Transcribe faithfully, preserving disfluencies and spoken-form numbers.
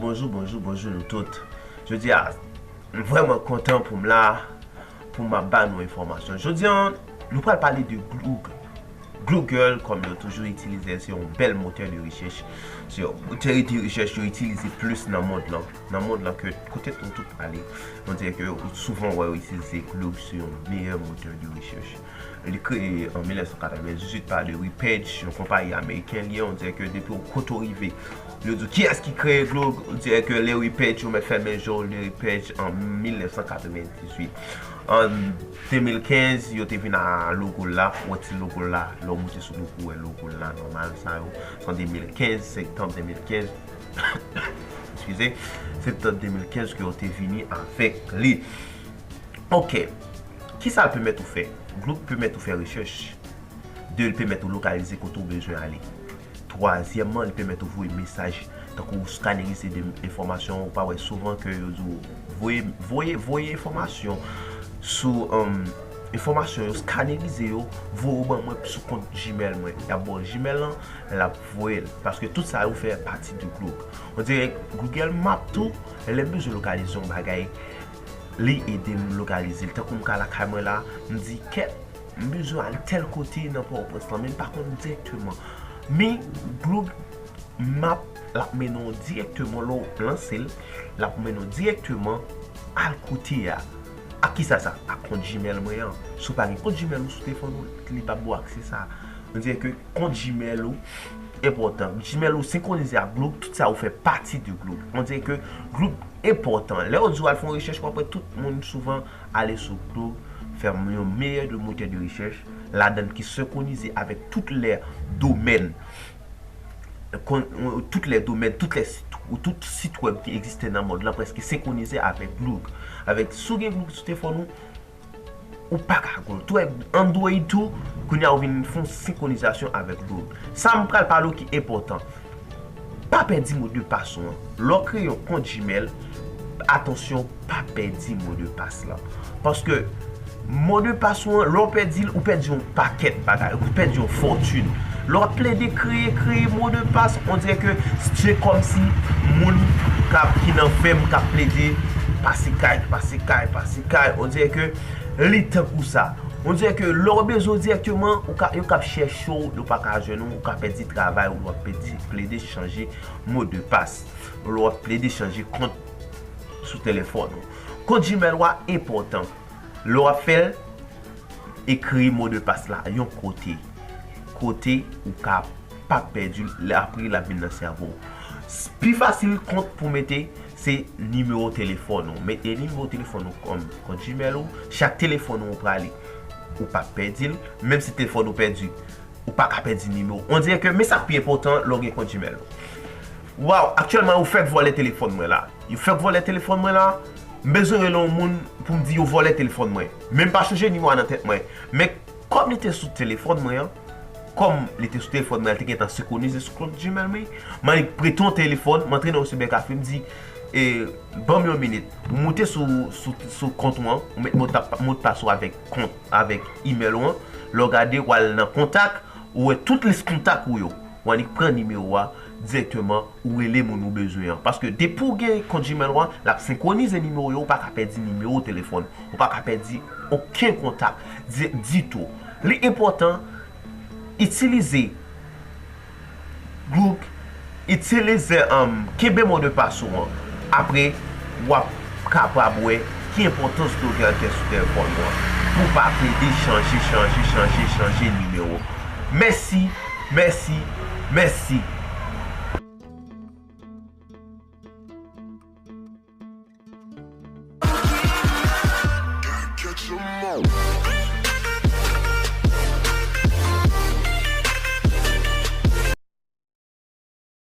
Bonjou, bonjou, bonjou nou tout. Jodi a, m vrèman kontan pou m la, pou m ap ba nou enfòmasyon. Jodi a, nou pral pale de Gloo. Gloo Girl, kòm yo toujou itilize, se yon bèl motè de rechèch. Se yon motè de rechèch yo itilize plis nan mond lan. Nan mond lan ke kote nou tout prale, on dirè ke ou souvan wè yo itilize Gloo, se yon meyè motè de rechèch. Li kreye an mil nèf san katrevendizuit pa Larry Page, yon konpayi ameriken li ye. On dirè ke depi w kote w rive, yo di w kiyès ki kreye Gloo, on dirè ke Larry Page, yo mèt fèmen je w, Larry Page an mil nèf san katrevendizuit. An de mil kenz, yo te vin a logo l la, ou wè ti logo l la, lè w moute sou Gloo, ou wè logo l la, nòmal sa yo. Se an de mil kenz, septanm de mil kenz, eskize, septanm de mil kenz ke yo te vini avèk li. Ok. Kisa l pèmèt ou fè? Gloo pèmèt ou fè rechèch. De, l pèmèt ou lokalize kote w bezwen ale. Twazyèmman, li pèmèt ou voye mesaj. Tankou ou skanerize de enfòmasyon, ou pa wè souvan ke yo di w voye, voye, voye enfòmasyon sou, um, enfòmasyon yo, skanerize yo, voye yo ban mwen sou kont Gmail mwen. Y ap ba w Gmail lan, l ap voye l. Paske tout sa yo fè pati de Gloo. On dirè Google Map tou, lè m bezwen lokalize yon bagay, li ede m lokalize l. Tankou m ka lakay mwen la, m di, kèt, m bezwen al tèl kote nan Pòtoprens lan, men m pa konn dirèkteman. Men Gloo Map, l ap mennen w dirèkteman, lè w lanse l, l ap mennen w dirèkteman al kote a. Ak kisa sa? Ak kont Gmail mwen an. Si w pa gen kont Gmail ou sou telefòn ou, li p ap ba w aksè sa. On dirè ke kont Gmail ou enpòtan. Gmail ou senkwonize ak Gloo, tout sa ou fè pati de Gloo. On dirè ke Gloo enpòtan. Lè yo di w al fè yon rechèch, w ap wè tout moun souvan ale sou Gloo, fè yon meyè de motè de rechèch, ladan l ki senkwonize avèk tout lè domèn, kon, tout lè domèn, tout lè sit, tout sit wèb ki egziste nan mond lan prèske senkwonize avèk Gloo. Avèk, si w gen Gloo sou telefòn ou, ou pa ka gol. Tou Android tou, kounye a ou vin fè yon senkronizasyon avèk Gloo. Sa m pral pale w ki enpòtan. Pa pèdi modpas ou an. Lè w kreye yon kont Gmail, atansyon, pa pèdi modpas lan. Paske modpas ou an, lè w pèdi l, ou pèdi yon pakèt bagay, ou pèdi yon fòtin. Lè w ap plede kreye, kreye modpas, on dirè ke se kòmsi moun k ap, ki nan vè m k ap plede pase kay, pase kay, pase kay. On dirè ke li tankou sa. On dirè ke lè w bezwen w dirèkteman, ou ka, yo k ap chèche w, yo pa ka jwenn ou, ou ka pèdi travay ou, lè w ap pèdi, plede chanje modpas. Lè w ap plede chanje kont sou telefòn ou. Kont Gmail ou a enpòtan. Lè w ap fè l, ekri modpas la yon kote. Kote ou ka pa pèdi l, apre l ap vin nan sèvo w. Pi fasil kont pou mete, se nimewo telefòn ou. Mete nimewo telefòn ou kòm kont Gmail ou. Chak telefòn ou prale, ou p ap pèdi l. Menm si telefòn ou pèdi, ou pa ka pèdi nimewo. On dirè ke, men sa k pi enpòtan lè w gen kont Gmail ou. Waw, aktyèlman, yo fèk vòlè telefòn mwen la. Yo fèk vòlè telefòn mwen la. M bezwen rele yon moun pou m di yo vòlè telefòn mwen. Men m pa chonje nimewo a nan tèt mwen. Men kòm li te sou telefòn mwen an, kòm li te sou telefòn mwen, li te gentan senkwonize sou kont Gmail mwen, m annik prete yon telefòn, m antre nan yon sibèkafe, m di, e, ban m yon minit. Ou moute sou, sou, sou kont ou an, ou met modpas ou avèk kont, avèk imèl ou an. Lè w gade, w al nan kontak, ou wè tout lis kontak ou yo. Ou annik pran nimewo a dirèkteman, ou rele moun ou bezwen an. Paske depi w gen kont Gmail ou an, l ap senkwonize nimewo yo, ou pa ka pèdi nimewo telefòn. Ou pa ka pèdi okenn kontak di, ditou. Li enpòtan, itilize Gloo, itilize, um, kenbe modpas ou an. Apre, w ap kapab wè ki enpòtans Gloo Girl gen sou telefòn ou an. Pou w pa plede chanje, chanje, chanje, chanje nimewo. Mèsi, mèsi, mèsi.